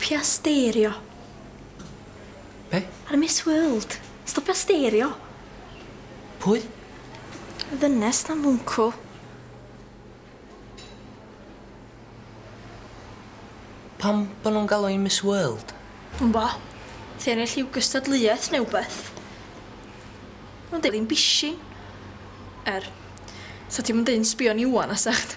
Stopia sterio. Be? Ar Miss World. Stopia sterio. Pwy? Ddynes 'na mwncw. Pam bo' nw'n galw 'i'n Miss World? Dw'mbo. Ti ennill rhyw gystadleuaeth neu wbeth. Ma'n deud hi'n bishing. Er, sa ti'm yn deud sbio ni ŵan na sach?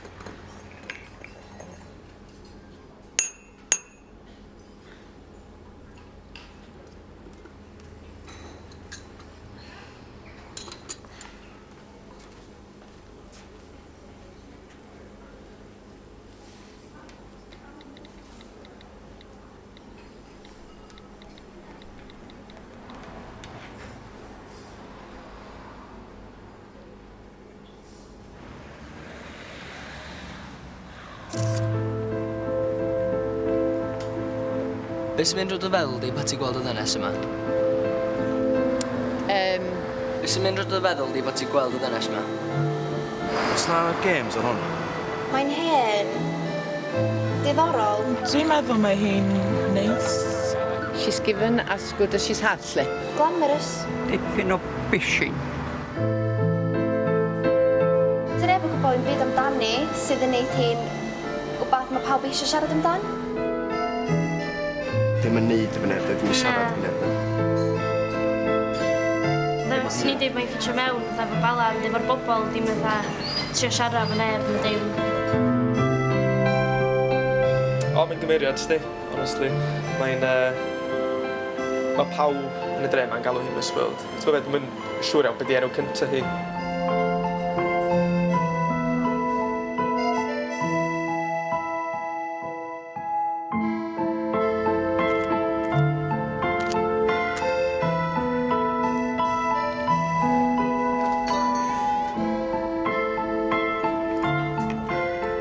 Be' sy'n mynd rownd dy feddwl di pan ti'n gweld y ddynes yma? Yym. Be' sy'n mynd rownd dy feddwl di pan ti'n gweld y ddynes yma? O's 'na games ar hwn? Mae'n hen. Diddorol. Dwi'n meddwl mae hi'n neis. She's given as good as she's had 'lly. Glamorous. Dipyn o bishing. Sa neb yn gwybod 'im byd amdani sydd yn neud hi'n wbath ma' pawb eisio siarad amdan. Dim yn neud efo neb 'de, dim yn siarad efo neb 'de. Fatha swn i'n deud mae'n ffitio mewn fatha efo Bala ond efo'r bobol dim fatha trio siarad efo neb na dim. O mae'n gymeriad sti, honestly. Mae'n yy ma' pawb yn y dre 'ma'n galw hi'n Miss World. T'mo' be' dwi'm yn siŵr iawn be' 'di enw cynta hi.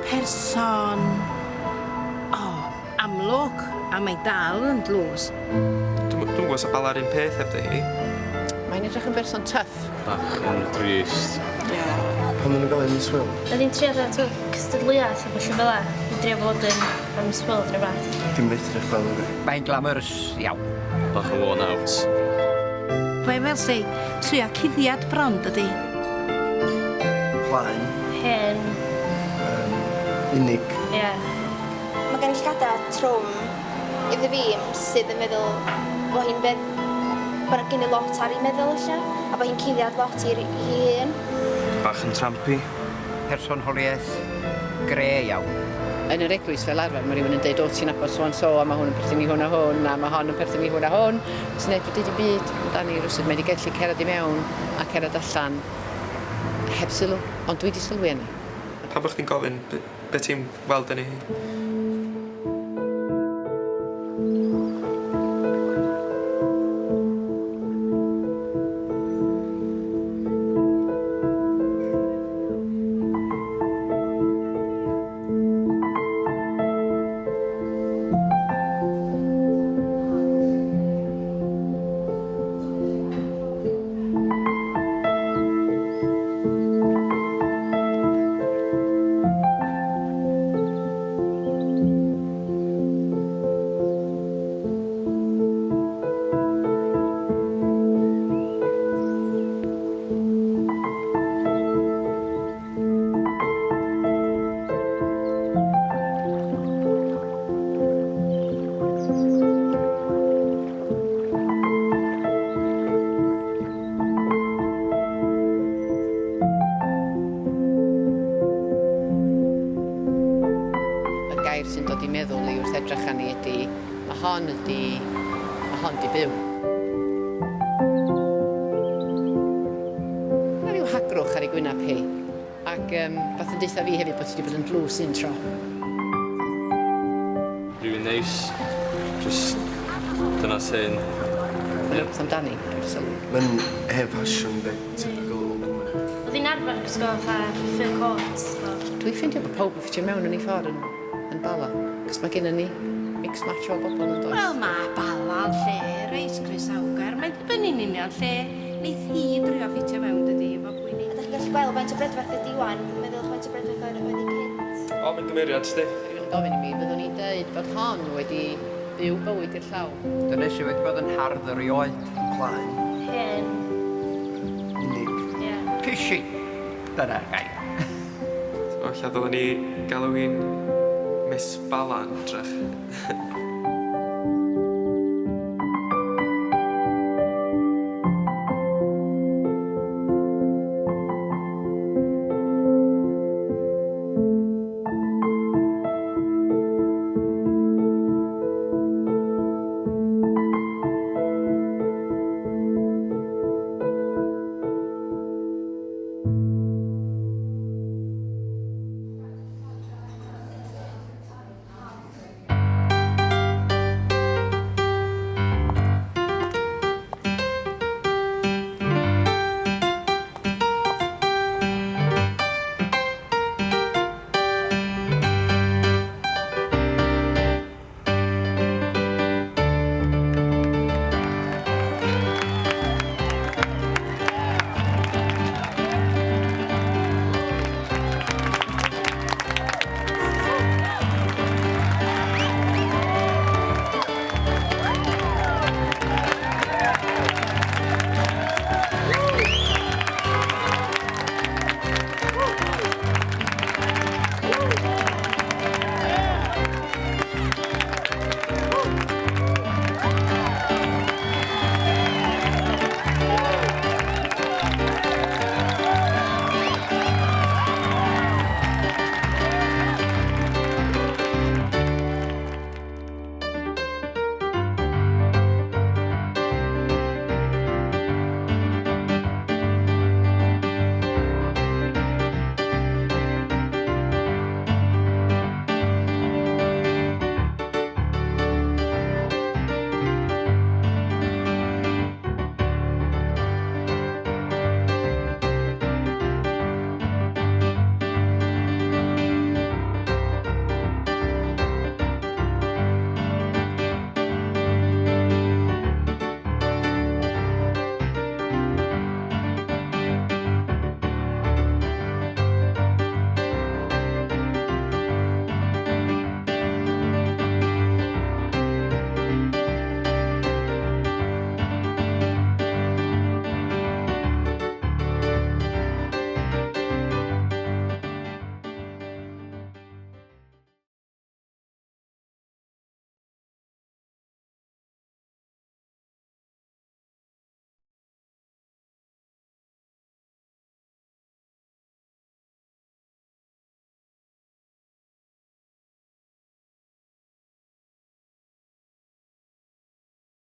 Person, o, amlwg, a mae dal yn dlws. Dwi'm dwi'm yn gwbo sa Bala'r un peth hebddo hi. Mae'n edrych yn berson tough. Bach yn drist. Ie. Pam ma' nw'n galw hi'n Miss World? Oedd hi'n trio fatha t'wo' cystadleuaeth a ballu fela i drio fod yn y Miss World neu wbath. Dim yn edrych fel nadi? Mae'n glamorous iawn. Bach yn worn out. Mae fel 'se trio cuddiad bron dydi? Plaen. Hen. Yym unig. Ie. Mae gen i llygada trwm iddi fi sydd yn meddwl bo' hi'n fedd- bo' gen i lot ar ei meddwl ella a bo' hi'n cuddiad lot i'r hi hun. Bach yn trampy. Personoliaeth gre iawn. Yn yr eglwys fel arfer ma' rywun yn deud o ti'n nabod so and so a ma' hwn yn perthyn i hwn a hwn a ma' hon yn perthyn i hwn a hwn. Sy'n neb yn deud dim byd amdani rywsut mae 'di gellu cerdded i mewn a cerdded allan heb sylw ond dwi 'di sylwi arni. Pam bo' chdi'n gofyn be' be' ti'n weld yn 'i hi? Y gair sy'n dod i meddwl i wrth edrych arni ydi ma' hon ydi ma' hon 'di byw. Ma' ryw hagrwch ar ei gwynab hi ac yym wbath yn deutha fi hefyd bod hi 'di bod yn dlws un tro. Rywun neis, jyst dynas hen. Ie. Rwbeth amdani, dwi 'di sylwi. Mae'n hen ffasiwn yndi? Typical old woman. O'dd hi'n arfer gwisgo fatha fur coat do. Dwi ffeindio bod pawb yn ffitio mewn yn ei ffordd yn yn Bala, 'cos mae gennon ni mix match o bobl yn does? Wel ma' Bala'n lle reit croesawgar, mae'n dibynnu'n union lle neith hi drio ffitio mewn dydi, efo pwy neith. A dach chi'n gallu gweld faint o brydferth ydi ŵan, meddyliwch faint o brydferth oedd oedd hi cynt. O mae'n gymeriad sti. Rhywun yn gofyn i mi, fyddwn i'n deud bod hon wedi Byw bywyd i'r llawn. Dyna sydd wedi bod yn hardd erioed. Plaen. Hen. Unig. Ie. Pishi. Dyna'r gair. O, ella ddylen ni galw hi'n Miss Balan, drach.